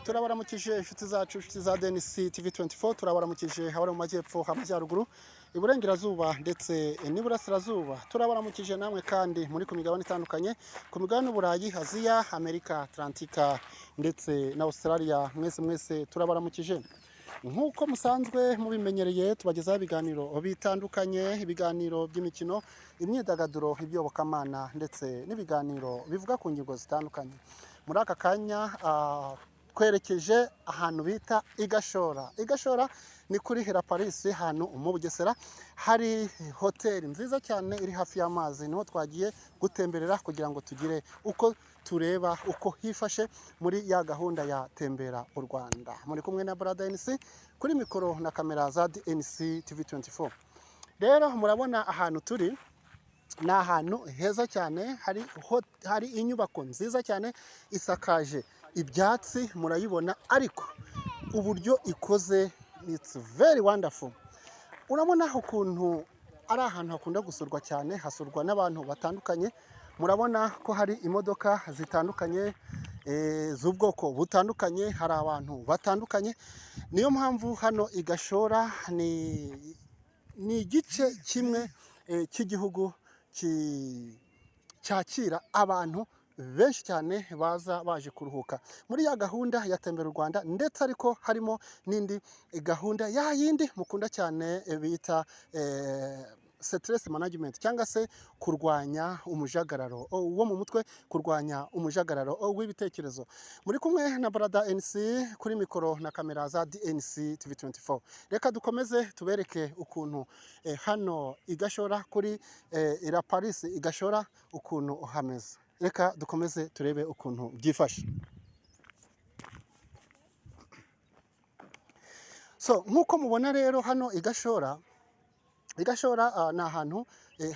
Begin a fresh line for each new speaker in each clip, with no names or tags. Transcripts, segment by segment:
Turabaramukije inshuti zacu, inshuti za DNC TV 24. Turabaramukije abari mu majyepfo, amajyaruguru, iburengerazuba ndetse n'iburasirazuba. Turabaramukije namwe kandi muri ku migabane itandukanye, ku migabane y'Uburayi, Aziya, Amerika, Atlantika ndetse na Australia. Mwese mwese turabaramukije. Nk'uko musanzwe mubimenyereye, tubagezaho ibiganiro bitandukanye, ibiganiro by'imikino, imyidagaduro, iby'iyobokamana ndetse n'ibiganiro bivuga ku ngingo zitandukanye. Muri aka kanya twerekeje ahantu bita Igashora. Igashora ni kuri Hera Paris, ahantu mu Bugesera hari hoteli nziza cyane iri hafi y'amazi. Niho twagiye gutemberera kugira ngo tugire uko tureba uko hifashe muri ya gahunda ya Tembera u Rwanda. Muri kumwe na Brother NC kuri mikoro na kamera za DNC TV 24. Rero murabona ahantu turi ni ahantu heza cyane, hari inyubako nziza cyane isakaje ibyatsi, murayibona, ariko uburyo ikoze, it's very wonderful. Urabona ukuntu ari ahantu hakunda gusurwa cyane, hasurwa n'abantu batandukanye. Murabona ko hari imodoka zitandukanye, z'ubwoko butandukanye, hari abantu batandukanye. Niyo mpamvu hano Igashora ni igice kimwe cy'igihugu cyakira abantu benshi cyane baza baje kuruhuka muri ya gahunda ya Tembera u Rwanda, ndetse ariko harimo n'indi gahunda ya yindi mukunda cyane, bita stress management, cyangwa se kurwanya umujagararo wo mu mutwe, kurwanya umujagararo w'ibitekerezo. Muri kumwe na Brother NC kuri mikoro na kamera za DNC TV 24. Reka dukomeze tubereke ukuntu hano Igashora kuri Ira Paris Igashora ukuntu hameze. Reka dukomeze turebe ukuntu byifashe. So nk'uko mubona rero, hano Igashora ni ahantu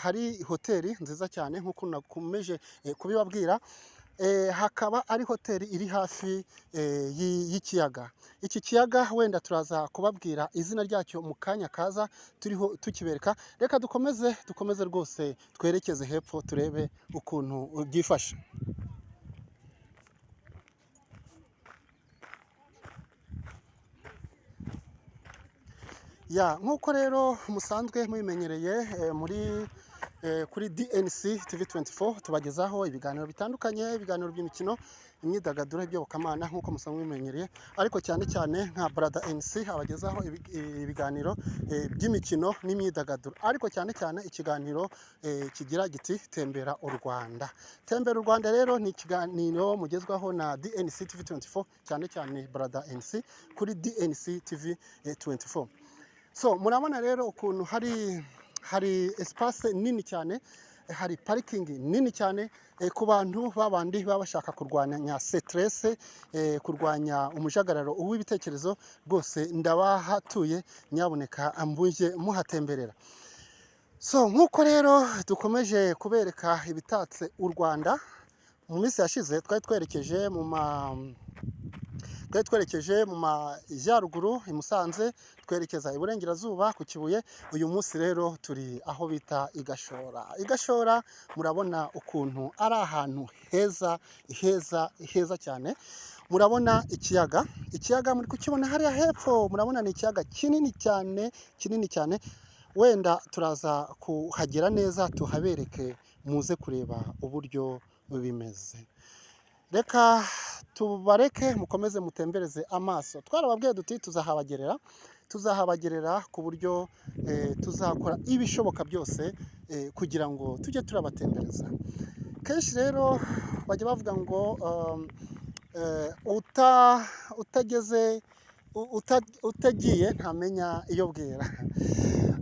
hari hoteli nziza cyane nk'uko nakomeje kubibabwira. Hakaba ari hoteli iri hafi y'ikiyaga. Iki kiyaga wenda turaza kubabwira izina ryacyo mu kanya kaza turiho tukibereka. Reka dukomeze rwose twerekeze hepfo turebe ukuntu byifashe. Ya, nk'uko rero musanzwe mubimenyereye, muri kuri DNC TV 24 tubagezaho ibiganiro bitandukanye, ibiganiro by'imikino, imyidagaduro, iby'iyobokamana nk'uko musanzwe mubimenyereye, ariko cyane cyane nka Brother NC abagezaho ibiganiro by'imikino n'imyidagaduro, ariko cyane cyane ikiganiro kigira giti "Tembera u Rwanda". Tembera u Rwanda rero ni ikiganiro mugezwaho na DNC TV 24, cyane cyane Brother NC kuri DNC TV 24. So murabona rero ukuntu hari espace nini cyane, hari parikingi nini cyane, ku bantu babandi baba bashaka kurwanya stress, kurwanya umujagararo w'ibitekerezo. Rwose ndabahatuye, nyabuneka mbujye muhatemberera. So nk'uko rero dukomeje kubereka ibitatse u Rwanda, mu minsi yashize twari twerekeje mu majyaruguru i Musanze, twerekeza iburengerazuba ku Kibuye. Uyu munsi rero turi aho bita Igashora. Igashora murabona ukuntu ari ahantu heza heza heza cyane. Murabona ikiyaga, ikiyaga muri kukibona hariya hepfo, murabona ni ikiyaga kinini cyane, kinini cyane. Wenda turaza kuhagera neza tuhabereke, muze kureba uburyo bimeze. Reka tubareke mukomeze mutembereze amaso. Twarababwiye duti tuzahabagerera, tuzahabagerera ku buryo tuzakora ibishoboka byose kugira ngo tujye turabatembereza kenshi. Rero bajya bavuga ngo utageze utagiye ntamenya iyo bwera.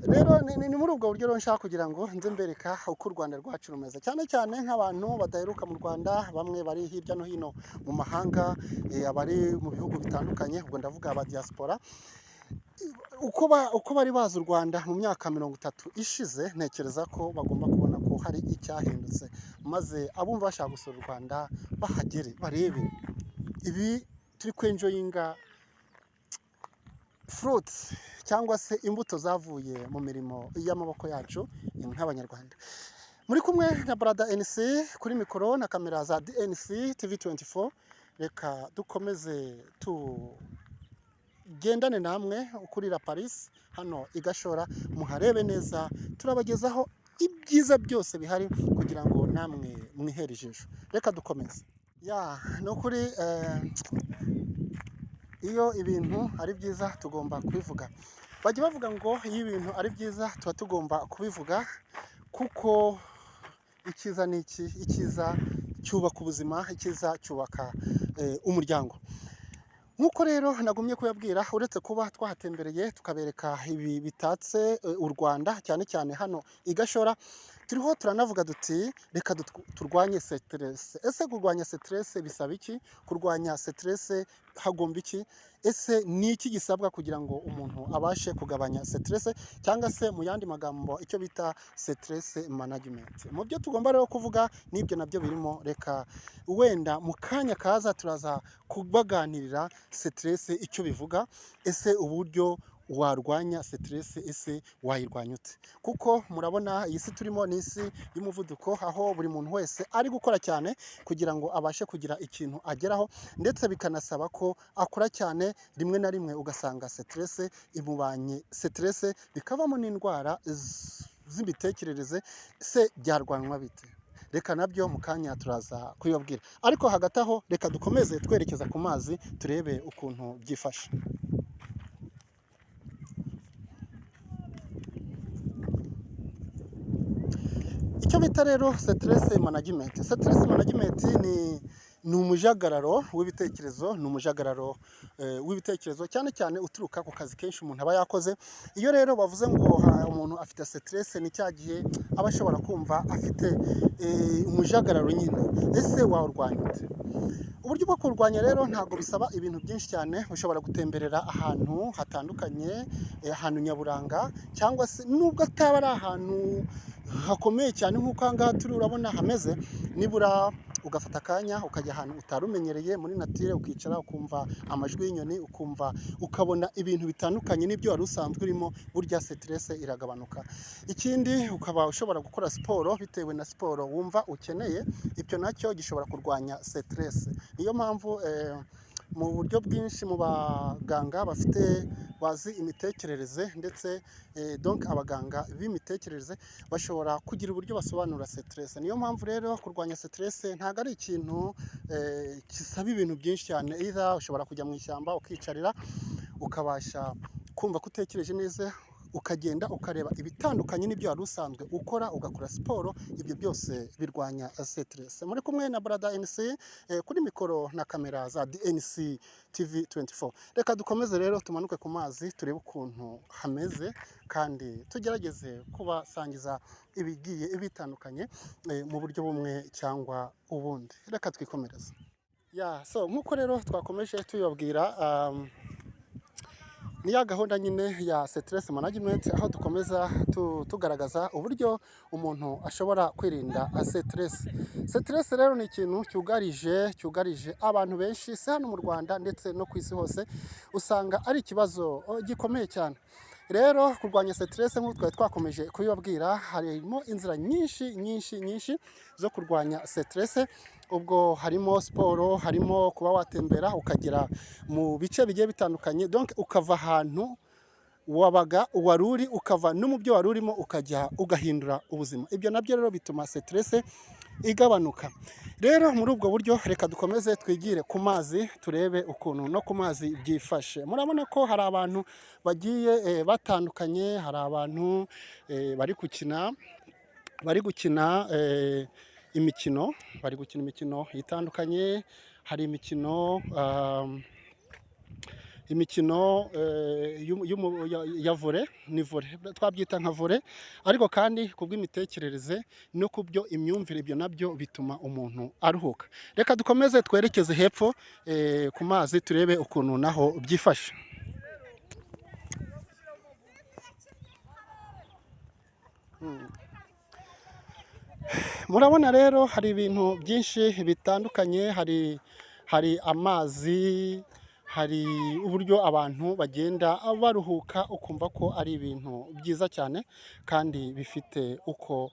Rero ni muri ubwo buryo rero nshaka kugira ngo nze mbereka uko u Rwanda rwacu rumeze, cyane cyane nk'abantu badaheruka mu Rwanda, bamwe bari hirya no hino mu mahanga, abari mu bihugu bitandukanye, ubwo ndavuga aba diaspora. Uko bari bazi u Rwanda mu myaka 30 ishize, ntekereza ko bagomba kubona ko hari icyahindutse, maze abumva bashaka gusura u Rwanda bahagere barebe ibi turi kwenjoyinga, fruits cyangwa se imbuto zavuye mu mirimo y'amaboko yacu nk'Abanyarwanda. Muri kumwe na Brother NC kuri mikoro na kamera za DNC TV 24. Reka dukomeze tugendane namwe kuri La Paris hano i Gashora, muharebe neza, turabagezaho ibyiza byose bihari kugira ngo namwe mwihere ijisho. Reka dukomeze. Ya, ni ukuri iyo ibintu ari byiza tugomba kubivuga. Bajya bavuga ngo iyo ibintu ari byiza tuba tugomba kubivuga, kuko icyiza ni iki? Icyiza cyubaka ubuzima, icyiza cyubaka umuryango. Nk'uko rero nagumye kubabwira, uretse kuba twahatembereye tukabereka ibi bitatse u Rwanda, cyane cyane hano i Gashora, turiho turanavuga duti reka turwanye stress. Ese kurwanya stress bisaba iki? Kurwanya stress hagomba iki? Ese ni iki gisabwa kugira ngo umuntu abashe kugabanya stress, cyangwa se mu yandi magambo icyo bita stress management? Mu byo tugomba rero kuvuga n'ibyo nabyo birimo. Reka wenda mu kanya kaza turaza kubaganirira stress icyo bivuga, ese uburyo warwanya stress, ese wayirwanya ute? Kuko murabona iyi si turimo ni isi y'umuvuduko, aho buri muntu wese ari gukora cyane kugira ngo abashe kugira ikintu ageraho, ndetse bikanasaba ko akora cyane. Rimwe na rimwe ugasanga stress imubanye stress, bikavamo n'indwara z'imitekerereze. Se byarwanywa bite? Reka nabyo mu kanya turaza kubibabwira, ariko hagati aho reka dukomeze twerekeza ku mazi turebe ukuntu byifashe. Icyo bita rero stress management. Stress management ni umujagararo w'ibitekerezo, ni umujagararo w'ibitekerezo cyane cyane uturuka ku kazi kenshi umuntu aba yakoze. Iyo rero bavuze ngo umuntu afite stress, ni cya gihe aba ashobora kumva afite umujagararo nyine. Ese wawurwanya ute? Uburyo bwo kurwanya rero ntabwo bisaba ibintu byinshi cyane. Ushobora gutemberera ahantu hatandukanye, ahantu nyaburanga, cyangwa se nubwo ataba ari ahantu hakomeye cyane nk'uko aha ngaha turi urabona hameze, nibura ugafata akanya ukajya ahantu utari umenyereye muri natire, ukicara ukumva amajwi y'inyoni, ukumva ukabona ibintu bitandukanye n'ibyo wari usanzwe urimo, burya stress iragabanuka. Ikindi ukaba ushobora gukora siporo bitewe na siporo wumva ukeneye, ibyo nacyo gishobora kurwanya stress. Niyo mpamvu mu buryo bwinshi mu baganga bafite bazi imitekerereze, ndetse donc abaganga b'imitekerereze bashobora kugira uburyo basobanura stress. Niyo mpamvu rero kurwanya stress ntabwo ari ikintu gisaba ibintu byinshi cyane. Either ushobora kujya mu ishyamba ukicarira, ukabasha kumva ko utekereje neza, ukagenda ukareba ibitandukanye n'ibyo wari usanzwe ukora, ugakora siporo, ibyo byose birwanya stress. Muri kumwe na Brother NC kuri mikoro na kamera za DNC TV 24. Reka dukomeze rero tumanuke ku mazi turebe ukuntu hameze, kandi tugerageze kubasangiza ibigiye bitandukanye mu buryo bumwe cyangwa ubundi. Reka twikomereze. Ya, so nk'uko rero twakomeje tubibabwira, ni ya gahunda nyine ya stress management, aho dukomeza tugaragaza uburyo umuntu ashobora kwirinda stress. Stress rero ni ikintu cyugarije abantu benshi, si hano mu Rwanda ndetse no ku isi hose, usanga ari ikibazo gikomeye cyane. Rero kurwanya stress nk'uko twari twakomeje kubibabwira, harimo inzira nyinshi nyinshi nyinshi zo kurwanya stress. Ubwo harimo siporo, harimo kuba watembera ukagera mu bice bigiye bitandukanye, donc ukava ahantu wabaga wari uri, ukava no mu byo wari urimo, ukajya ugahindura ubuzima. Ibyo nabyo rero bituma stress igabanuka. Rero muri ubwo buryo reka dukomeze twigire ku mazi turebe ukuntu no ku mazi byifashe. Murabona ko hari abantu bagiye batandukanye, hari abantu bari gukina imikino, bari gukina imikino itandukanye. Hari imikino ya volley, ni volley twabyita nka volley, ariko kandi kubw'imitekerereze no kubyo imyumvire, ibyo nabyo bituma umuntu aruhuka. Reka dukomeze twerekeze hepfo ku mazi turebe ukuntu naho byifashe. Murabona rero hari ibintu byinshi bitandukanye, hari amazi, hari uburyo abantu bagenda baruhuka, ukumva ko ari ibintu byiza cyane kandi bifite uko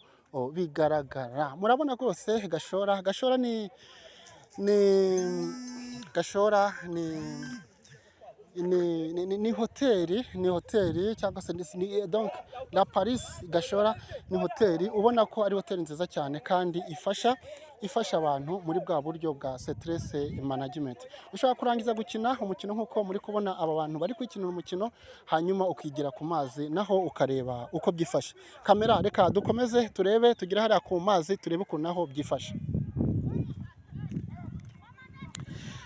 bigaragara. Murabona rwose Gashora, Gashora ni Gashora ni hoteli, ni hoteli cyangwa se ni donc La Paris Gashora ni hoteli ubona ko ari hoteli nziza cyane kandi ifasha abantu muri bwa buryo bwa stress management. Ushobora kurangiza gukina umukino nk'uko muri kubona aba bantu bari kwikinira umukino, hanyuma ukigira ku mazi naho ukareba uko byifashe. Kamera, reka dukomeze turebe, tugere hariya ku mazi turebe ukuntu naho byifashe.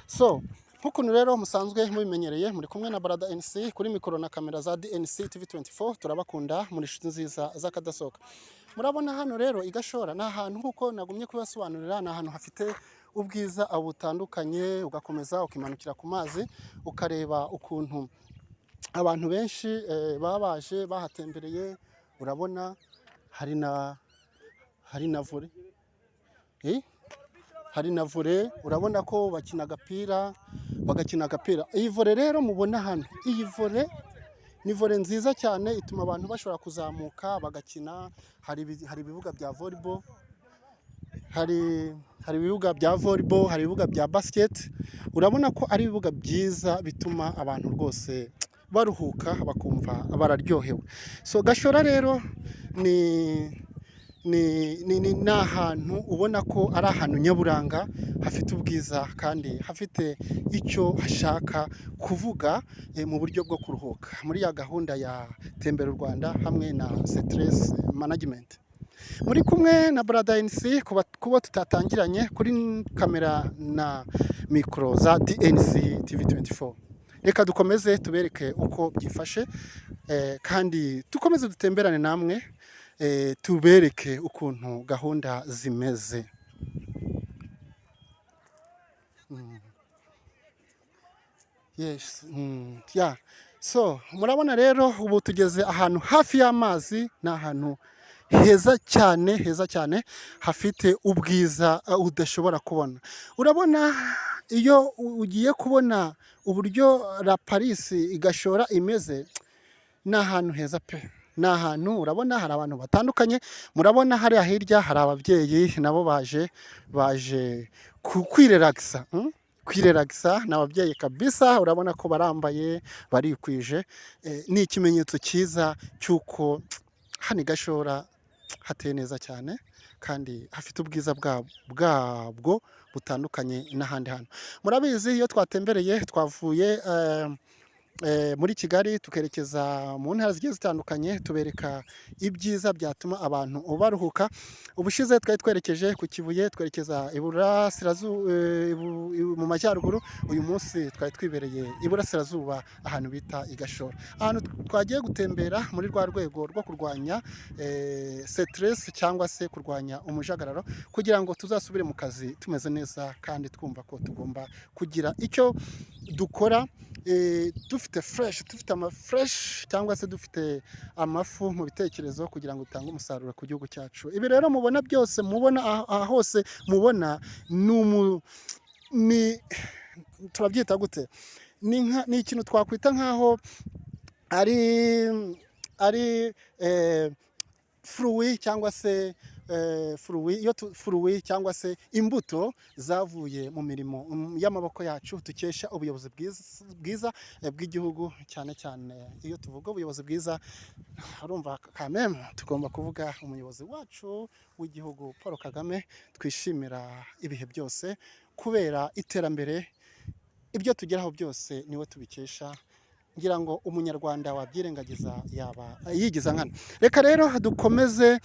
So nk'ukuntu rero musanzwe mubimenyereye, muri kumwe na Barada NC kuri mikoro na kamera za DNC TV24. Turabakunda, muri inshuti nziza z'akadasohoka. Murabona hano rero i Gashora ni ahantu, nk'uko nagumye kubasobanurira, ni ahantu hafite ubwiza butandukanye. Ugakomeza ukimanukira ku mazi ukareba ukuntu abantu benshi baba baje bahatembereye. Urabona hari na volley, hari na volley. Urabona ko bakina agapira, bagakina agapira. Iyi volley rero mubona hano, iyi volley ni volley nziza cyane, ituma abantu bashobora kuzamuka bagakina. Hari ibibuga bya volleyball, hari ibibuga bya volleyball, hari ibibuga bya basket. Urabona ko ari ibibuga byiza bituma abantu rwose baruhuka, bakumva bararyohewe. So Gashora rero ni ahantu ubona ko ari ahantu nyaburanga, hafite ubwiza kandi hafite icyo hashaka kuvuga mu buryo bwo kuruhuka muri ya gahunda ya Tembera u Rwanda hamwe na stress management. Muri kumwe na Brother NC kuba tutatangiranye kuri kamera na mikoro za DNC TV24. Reka dukomeze tubereke uko byifashe, kandi dukomeze dutemberane namwe, tubereke ukuntu gahunda zimeze. Yes, yeah. So murabona rero ubu tugeze ahantu hafi y'amazi, ni ahantu heza cyane, heza cyane, hafite ubwiza udashobora kubona. Urabona iyo ugiye kubona uburyo La Paris Gashora imeze, ni ahantu heza pe. Ni ahantu urabona hari abantu batandukanye. Murabona hariya hirya hari ababyeyi nabo baje kwirelagisa, Kwirelagisa ni ababyeyi kabisa, urabona ko barambaye, barikwije. Ni ikimenyetso cyiza cy'uko hano i Gashora hateye neza cyane kandi hafite ubwiza bwabwo butandukanye n'ahandi hantu. Murabizi iyo twatembereye, twavuye muri Kigali tukerekeza mu ntara zigiye zitandukanye, tubereka ibyiza byatuma abantu baruhuka. Ubushize twari twerekeje ku Kibuye, twerekeza mu majyaruguru. Uyu munsi twari twibereye iburasirazuba, ahantu bita i Gashora, ahantu twagiye gutembera muri rwa rwego rwo kurwanya stress cyangwa se kurwanya umujagararo, kugira ngo tuzasubire mu kazi tumeze neza kandi twumva ko tugomba kugira icyo dukora, dufite fresh, dufite ama fresh cyangwa se dufite amafu mu bitekerezo, kugira ngo dutange umusaruro ku gihugu cyacu. Ibi rero mubona byose, mubona aha hose mubona ni turabyita gute? Ni ikintu twakwita nkaho ari fruit cyangwa se fruit, iyo fruit cyangwa se imbuto zavuye mu mirimo y'amaboko yacu, dukesha ubuyobozi bwiza bw'igihugu. Cyane cyane iyo tuvuga ubuyobozi bwiza, urumva kameme tugomba kuvuga umuyobozi wacu w'igihugu Paul Kagame, twishimira ibihe byose kubera iterambere. Ibyo tugeraho byose niwe tubikesha. Ngira ngo umunyarwanda wabyirengagiza yaba yigiza nkana. Reka rero dukomeze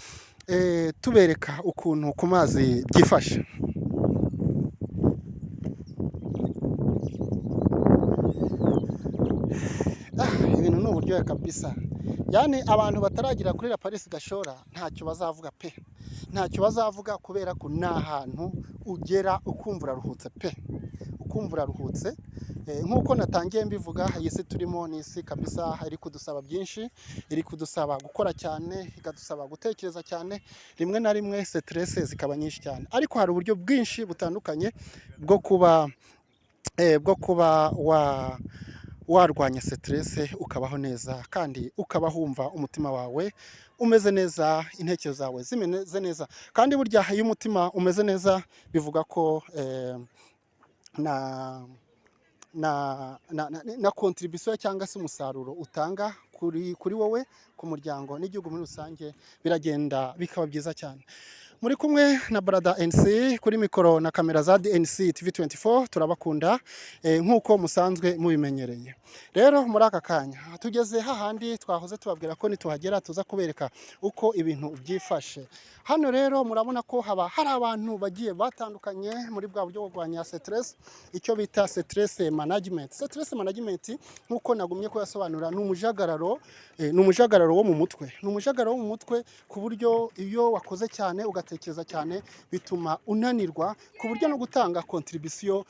tubereka ukuntu ku mazi byifashe. Ibintu ni uburyohe kabisa. Yani abantu bataragira kuri La Paris Gashora ntacyo bazavuga pe, ntacyo bazavuga, kubera ko ni ahantu ugera ukumva uraruhutse pe, ukumva uraruhutse. Nk'uko natangiye mbivuga, iyi si turimo ni isi kabisa iri kudusaba byinshi, iri kudusaba gukora cyane, ikadusaba gutekereza cyane, rimwe na rimwe stress zikaba nyinshi cyane. Ariko hari uburyo bwinshi butandukanye bwo kuba warwanya stress, ukabaho neza kandi ukaba wumva umutima wawe umeze neza, intekerezo zawe zimeze neza. Kandi burya iyo umutima umeze neza bivuga ko na na contribution cyangwa se umusaruro utanga kuri wowe, ku muryango n'igihugu muri rusange, biragenda bikaba byiza cyane. Muri kumwe na Brother NC kuri mikoro na kamera za DNC TV 24. Turabakunda nk'uko musanzwe mubimenyereye. Rero muri aka kanya tugeze hahandi twahoze tubabwira ko nituhagera tuza kubereka uko ibintu byifashe. Hano rero murabona ko haba hari abantu bagiye batandukanye muri bwa buryo bwo kurwanya stress, icyo bita stress management. Stress management, nk'uko nagumye kuyasobanura, ni umujagararo wo mu mutwe, ni umujagararo wo mu mutwe ku buryo iyo wakoze cyane, ugatekereza cyane, bituma unanirwa ku buryo no gutanga contribution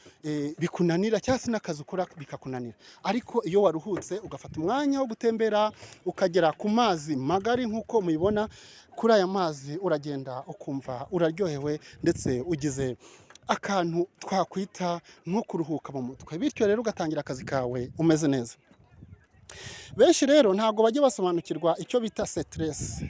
bikunanira, cyangwa se n'akazi ukora bikakunanira. Ariko iyo waruhutse, ugafata umwanya wo gutembera, ukagera ku mazi magari nk'uko mubibona kuri aya mazi, uragenda ukumva uraryohewe, ndetse ugize akantu twakwita nko kuruhuka mu mutwe, bityo rero ugatangira akazi kawe umeze neza. Benshi rero ntabwo bajya basobanukirwa icyo bita stress.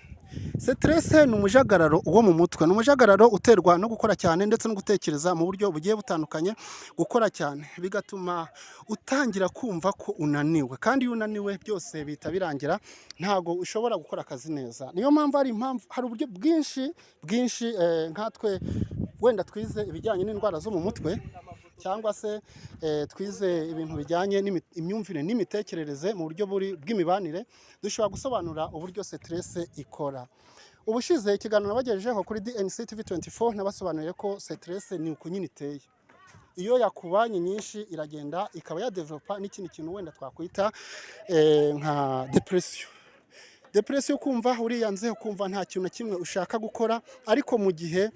Stress ni umujagararo wo mu mutwe, ni umujagararo uterwa no gukora cyane ndetse no gutekereza mu buryo bugiye butandukanye. Gukora cyane bigatuma utangira kumva ko unaniwe, kandi iyo unaniwe byose bihita birangira, ntabwo ushobora gukora akazi neza. Niyo mpamvu hari impamvu, hari uburyo bwinshi bwinshi, nkatwe wenda twize ibijyanye n'indwara zo mu mutwe, cyangwa se twize ibintu bijyanye n'imyumvire n'imitekerereze mu buryo buri bw'imibanire, dushobora gusobanura uburyo stress ikora. Ubushize ikiganiro nabagejejeho kuri DNC TV 24, nabasobanuriye ko stress ni uku nyine iteye. Iyo yakubanye nyinshi, iragenda ikaba yadevelopa n'ikindi kintu wenda twakwita nka depression. Depression, kumva uriyanze, ukumva nta kintu na kimwe ushaka gukora. Ariko mu gihe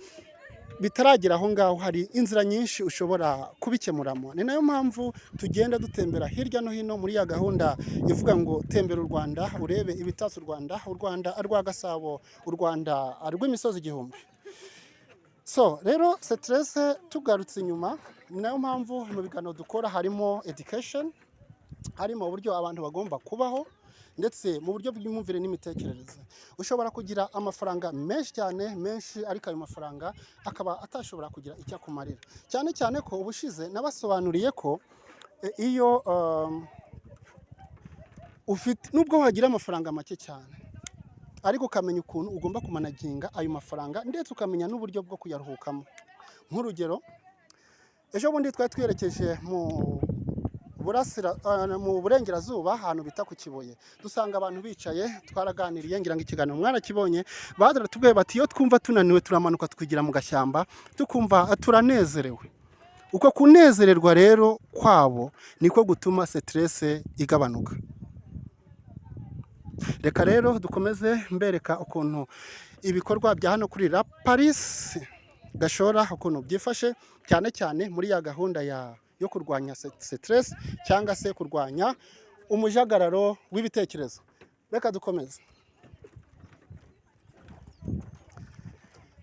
bitaragera aho ngaho, hari inzira nyinshi ushobora kubikemuramo. Ni nayo mpamvu tugenda dutembera hirya no hino muri ya gahunda ivuga ngo "Tembera u Rwanda, urebe ibitatse u Rwanda, u Rwanda rwa Gasabo, u Rwanda rw'imisozi igihumbi." So rero stress, tugarutse inyuma, ni nayo mpamvu mu biganiro dukora harimo education, harimo uburyo abantu bagomba kubaho, ndetse mu buryo bw'imyumvire n'imitekerereze. Ushobora kugira amafaranga menshi cyane, menshi, ariko ayo mafaranga akaba atashobora kugira icyo akumarira, cyane cyane ko ubushize nabasobanuriye ko iyo ufite, nubwo wagira amafaranga make cyane, ariko ukamenya ukuntu ugomba kumanaginga ayo mafaranga, ndetse ukamenya n'uburyo bwo kuyaruhukamo. Nk'urugero, ejo bundi twari twerekeje mu burengerazuba, ahantu bita ku Kibuye, dusanga abantu bicaye, twaraganiriye, ngira ngo ikiganiro mwarakibonye. Baratubwiye bati: "Iyo twumva tunaniwe, turamanuka twigira mu gashyamba, tukumva turanezerewe." Uko kunezererwa rero kwabo niko gutuma stress igabanuka. Reka rero dukomeze mbereka ukuntu ibikorwa bya hano kuri La Paris Gashora ukuntu byifashe, cyane cyane muri ya gahunda yo kurwanya stress cyangwa se kurwanya umujagararo w'ibitekerezo. Reka dukomeze.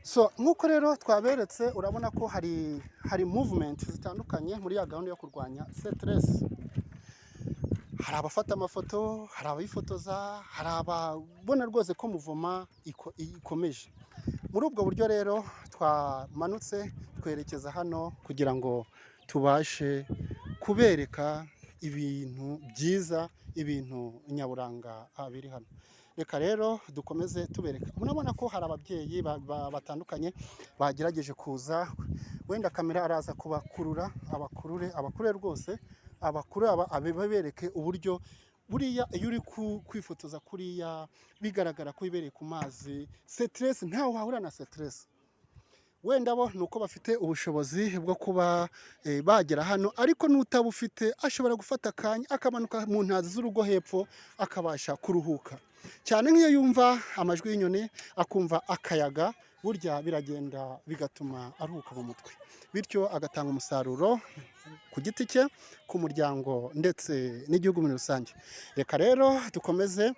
So nk'uko rero twaberetse, urabona ko hari movement zitandukanye muri ya gahunda yo kurwanya stress. Hari abafata amafoto, hari abifotoza, hari ababona rwose ko mouvement ikomeje. Muri ubwo buryo rero twamanutse twerekeza hano kugira ngo tubashe kubereka ibintu byiza, ibintu nyaburanga biri hano. Reka rero dukomeze tubereka. Murabona ko hari ababyeyi batandukanye bagerageje kuza. Wenda kamera araza kubakurura, abakurure, abakurure rwose, abakurure, ababereke uburyo buriya iyo uri kwifotoza kuriya, bigaragara ko wibereye ku mazi, stress ntawe wahura na stress. Wenda bo ni uko bafite ubushobozi bwo kuba bagera hano, ariko n'utabufite ashobora gufata akanya akamanuka mu ntazi z'urugo hepfo, akabasha kuruhuka, cyane nk'iyo yumva amajwi y'inyoni, akumva akayaga. Burya biragenda bigatuma aruhuka mu mutwe, bityo agatanga umusaruro ku giti cye, ku muryango ndetse n'igihugu muri rusange. Reka rero dukomeze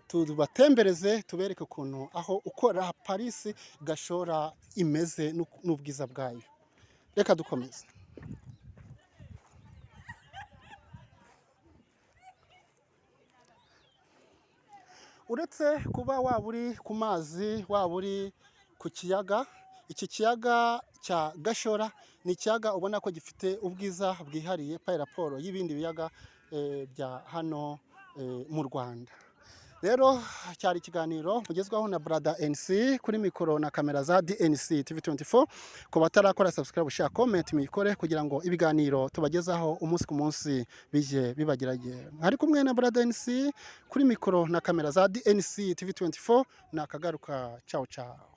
tubatembereze, tubereke ukuntu aho uko La Paris Gashora imeze n'ubwiza bwayo. Reka dukomeze. Uretse kuba waba uri ku mazi, waba uri ku kiyaga, iki kiyaga cya Gashora. Ni ikiyaga ubona ko gifite ubwiza bwihariye par rapport y'ibindi biyaga bya hano mu Rwanda. Rero cyari ikiganiro mugezwaho na Brother NC kuri mikoro na kamera za DNC TV24. Ku batarakora subscribe, share, comment, muyikore kugira ngo ibiganiro tubagezaho umunsi ku munsi bijye bibageragiye. Hari kumwe na Brother NC kuri mikoro na kamera za DNC TV24. Nakagaruka, ciao ciao.